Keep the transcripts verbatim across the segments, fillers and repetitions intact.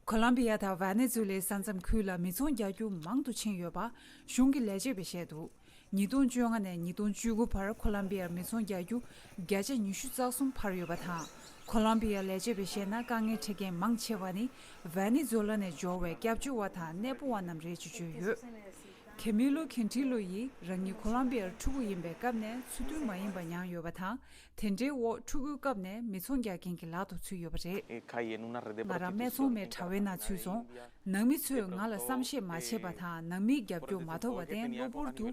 ཁོ་ལམ་བི་ཡ་དང་ཝེ་ནེ་ཛུ་ལའི་ས་མཚམས་ཁུལ་ལ་མི་ཚོང་རྒྱག་རྒྱུ་མང་དུ་ཕྱིན་ཡོད་པ་གཞུང་གི་ལས་བྱེད་པས་བཤད་འདུག་ཉིས་སྟོང་བཅོ་ལྔ་ནས་ཉིས་སྟོང་བཅུ་དགུ་བར་ཁོ་ལམ་བི་ཡར་མི་ཚོང་རྒྱག་རྒྱུ་བརྒྱ་ཆ་ཉི་ཤུ་རྩ་གསུམ་འཕར་ཡོད་པ་དང་། ཁོ་ལམ་བི་ཡ་ལས་བྱེད་པས་བཤད་ན། དཀའ་ངལ་འཕྲད་མཁན་མང་ཆེ་བ་ནི་ཝེ་ནེ་ཛུ་ལ་ནས་འབྱོར་བའི་སྐྱབས་བཅོལ་བ་དང་གནས་སྤོ་བ་རྣམས་རེད་ཅེས་བརྗོད་ཡོད། ཁེ་མི་ལོ་ཁེན་ཁྲི་ལོ་ཡིས་རང་ཉིད་ཁོ་ལམ་བི་ཡར་ཕྲུ་གུ་ཡིན་པའི་སྐབས་ནས་ཚུལ་མཐུན་མ་ཡིན་པ་མྱངས་ཡོད་པ་དང་། དེ་འདྲའི་འོག་ཕྲུ་གུའི་སྐབས་ནས་མི་ཚོང་རྒྱག་མཁན་གྱི་ལག་ཏུ་ཚུད་ཡོད་པ་རེད། ང་རང་སྨད་འཚོང་མའི་དྲ་བའི་ནང་ཚུད་སོང་། ནང་མི་ཚོས་ང་ལ་བསམ་ཤེས་མ་བྱས་པ་དང་། ནང་མིའི་རྒྱབ་སྐྱོར་མ་ཐོབ་པར་བརྟེན། གློ་བུར་དུ་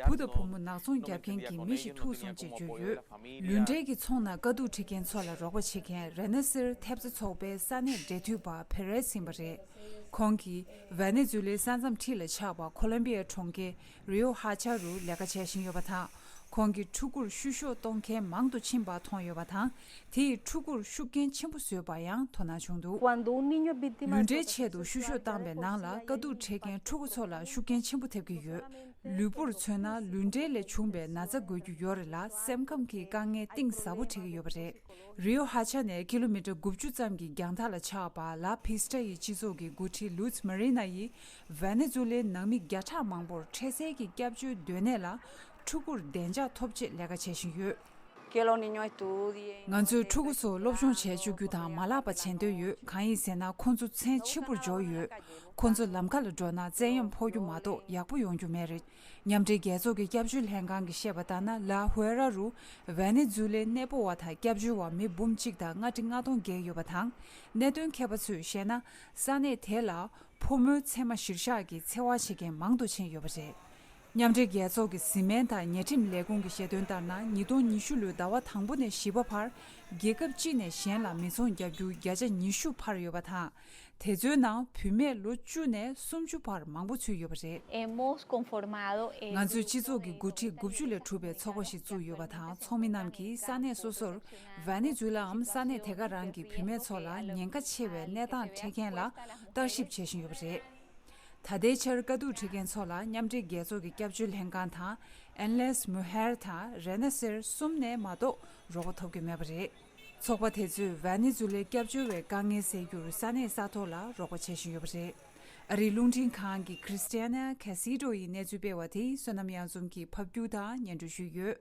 བུ་དང་བུ་མོ་ནག་ཚོང་རྒྱབ་མཁན་གྱི་མི་ཞིག་ཐུག་སོང་ཅེས་བརྗོད་ཡོད། ལུས་འབྲེལ་གྱི་ཚོང་ནང་དཀའ་སྡུག་འཕྲད་མཁན་ཚོ་ལ་རོགས་པ་བྱེད་མཁན་རེ་ན་སིར་ཐེབས་རྩ་ཚོགས་པའི་ས་གནས་འབྲེལ་མཐུད་པ་ཕེ་རེས་ཡིན་པ་རེད། ཁོང་གིས་ཝེ་ནེ་ཛུ་ལའི་ས་མཚམས་འཁྲིས་ལ་ཆགས་པ་ཁོ་ལམ་བི་ཡའི་གྲོང་ཁྱེར་རི་ཡོ་ཧ་ཆ་རུ་ལས་ཀ་བྱེད་བཞིན་ཡོད་པ་དང་། ཁོང་གིས་ཕྲུ་གུར་བཤུ་གཞོག་གཏོང་མཁན་མང་དུ་ཕྱིན་པ་མཐོང་ཡོད་པ་དང་། དེ་ཡིས་ཕྲུ་གུར་ཤུགས་རྐྱེན་ཆེན་པོ་བཟོས་པ་ཡང་དོ་སྣང་བྱུང་འདུག Cuando un niño es víctima de ལུས་འབྲེལ་ཆེད་དུ་བཤུ་གཞོག་བཏང་པའི་ནང་ལ་དཀའ་སྡུག་འཕྲད་མཁན་ཕྲུ་གུ་ཚོ་ལ་ཤུགས་རྐྱེན་ཆེན་པོ་ཐེབས་ཀྱི་ཡོད། ལུས་པོར་མཚོན་ན་ལུས་འབྲེལ་ལས་བྱུང་བའི་ན་ཚ་འགོས་རྒྱུ་ཡོད་རེད་ལ། སེམས་ཁམས་ཀྱི་དཀའ་ངལ་གཏིང་ཟབ་པོ་འཕྲད་ཀྱི་ཡོད་པ་རེད། རི་ཡོ་ཧ་ཆ་ནས་ཀི་ལོ་མི་ཊར་དགུ་བཅུ་ཙམ་གྱི་རྒྱང་ཐག་ལ་ཆགས་པ་ལ་ཕི་སི་ཊ་ཡི་སྤྱི་ཚོགས་ཀྱི་འགོ་ཁྲིད་ལུས་མ་རི་ན་ཡིས་ཝེ་ནེ་ཛུ་ལའི་ནང་མི་བརྒྱ་ཕྲག་མང་པོར་འཕྲལ་སེལ་གྱི་སྐྱབས་བཅོལ་སྡོད་གནས་ལ་ཕྲུ་གུར་བདེ་འཇགས་ཐོབ་ཆེད་ལས་ཀ་བྱེད་བཞིན་ཡོད། Que los niños estudien. ང་ཚོས་ཕྲུ་གུ་ཚོ་སློབ་སྦྱོང་བྱེད་བཅུག་རྒྱུ་དང་མ་བརླག་པ་བྱེད་འདོད་ཡོད། གང་ཡིན་ཟེར་ན། ཁོང་ཚོ་མཚན་ཕྱི་པོར་འབྱོར་ཡོད། ཁོང་ཚོ་ལམ་ཁ་ལ་འགྲོ་ན་བཙན་གཡེམ་ཕོག་རྒྱུ་མ་གཏོགས་ཡག་པོ་ཡོང་རྒྱུ་མེད་རེད། མཉམ་འབྲེལ་རྒྱལ་ཚོགས་ཀྱི་སྐྱབས་བཅོལ་ལྷན་ཁང་གིས་བཤད་པ་ལྟར་ན། ལ་ཧུའེ་ར་རུ་ཝེ་ནེ་ཛུ་ལའི་གནས་སྤོ་བ་དང་སྐྱབས་བཅོལ་བ་མི་འབུམ་གཅིག་དང་ལྔ་ཁྲི་ལྔ་སྟོང་བརྒལ་ཡོད་པ་དང་། གནད་དོན་མཁས་པ་ཚོས་བཤད་ན། ས་གནས་དེ་ལ་ཕོ་མོའི་མཚན་མ་གཞིར་བཞག་གིས་འཚེ་བ་བྱེད་མཁན་མང་དུ་ཕྱིན་ཡོད་པ་རེད། མཉམ་འབྲེལ་རྒྱལ་ཚོགས་ཀྱི་བཟི་སྨན་དང་ཉེས་ཁྲིམས་ལས་ཁུངས་ཀྱིས་བཤད་དོན་ལྟར་ན། ཉིས་སྟོང་ཉི་ཤུ་ལོའི་ཟླ་བ་དང་པོ་ནས་བཞི་པ་བར་རྒྱལ་ཁབ་གཅིག་ནས་གཞན་ལ་མི་ཚོང་རྒྱག་རྒྱུ་བརྒྱ་ཆ་ཉི་ཤུ་འཕར་ཡོད་པ་དང་། དེ་ཚོའི་ནང་བུད་མེད་ལོ་བཅུ་ནས་སུམ་ཅུ་བར་མང་པོ་ཚུད་ཡོད་པ་རེད། Hemos conformado, eh, ང་ཚོས་སྤྱི་ཚོགས་ཀྱི་འགོ་ཁྲིད་དགུ་བཅུ་ལས་གྲུབ་པའི་ཚོགས་པ་ཞིག་བཙུགས་ཡོད་པ་དང་། ཚོགས་མི་རྣམས་ཀྱིས་ས་གནས་སོ་སོར་ཝེ་ནེ་ཛུ་ལའམ་ས་གནས་དེ་ག་རང་གི་བུད་མེད་ཚོ་ལ་ཉེན་ཁ་ཆེ་བའི་གནས་སྟངས་འཕྲད་མཁན་ལ་བརྟག་ཞིབ་བྱེད་བཞིན་ཡོད་པ་རེད། ད་ལྟའི་ཆར་དཀའ་སྡུག་འཕྲད་མཁན་ཚོ་ལ་མཉམ་འབྲེལ་རྒྱལ་ཚོགས་ཀྱི་སྐྱབས་བཅོལ་ལྷན་ཁང་དང་། ཨེན་ལེས་མུ་ཧེར་དང་རེ་ན་སེར་གསུམ་ནས་མ་གཏོགས་རོགས་པ་ཐོབ་ཀྱི་མེད་པ་རེད། ཚོགས་པ་དེ་ཚོས་ཝེ་ནེ་ཛུ་ལའི་སྐྱབས་བཅོལ་བའི་དཀའ་ངལ་སེལ་རྒྱུར་ས་གནས་ས་ཐོག་ལ་རོགས་པ་བྱེད་བཞིན་ཡོད་པ་རེད། ཨ་རིའི་རླུང་འཕྲིན་ཁང་གི་Christiana Casido ཡིས་གནས་ཚུལ་སྤེལ་བ་དེ་བསོད་ནམས་གཡང་འཛོམས་ཀྱིས་ཕབ་སྒྱུར་དང་སྙན་སྒྲོན་ཞུས་ཡོད།